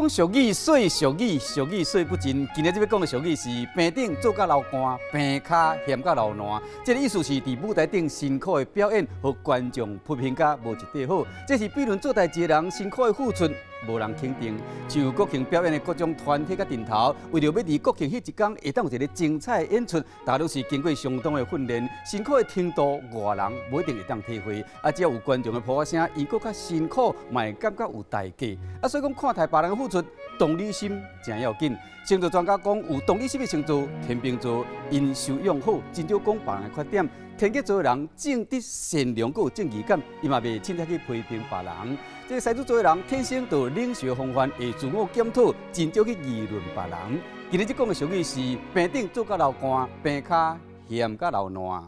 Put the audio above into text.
講俗語，說俗語，俗語說不盡。今日這欲講的俗語是棚頂做甲流汗，棚跤嫌甲流爛。這个意思是佇舞台頂辛苦的表演，予觀眾批評甲無一塊好。這是比論做代誌的人辛苦的付出，無人肯定。像國慶表演的各種團體佮陣頭，為著欲佇國慶彼一工會當有一个精彩的演出，大都是經過相當的訓練，辛苦的程度外人無一定會當體會。啊，只要有觀眾的噗仔聲，伊閣較辛苦，嘛會感覺有代價。啊，所以講看待別人的付出，同理心誠要緊。星座專家講，有同理心的星座，天秤座，𪜶修養好，真少講別人的缺點。天蠍座的人正直善良，閣有正義感，伊嘛袂凊彩去批評別人。這个獅子座的人天生就有領袖風範，會自我檢討，真少去議論別人。今日這講的俗語是：棚頂做甲流汗，棚跤嫌甲流爛。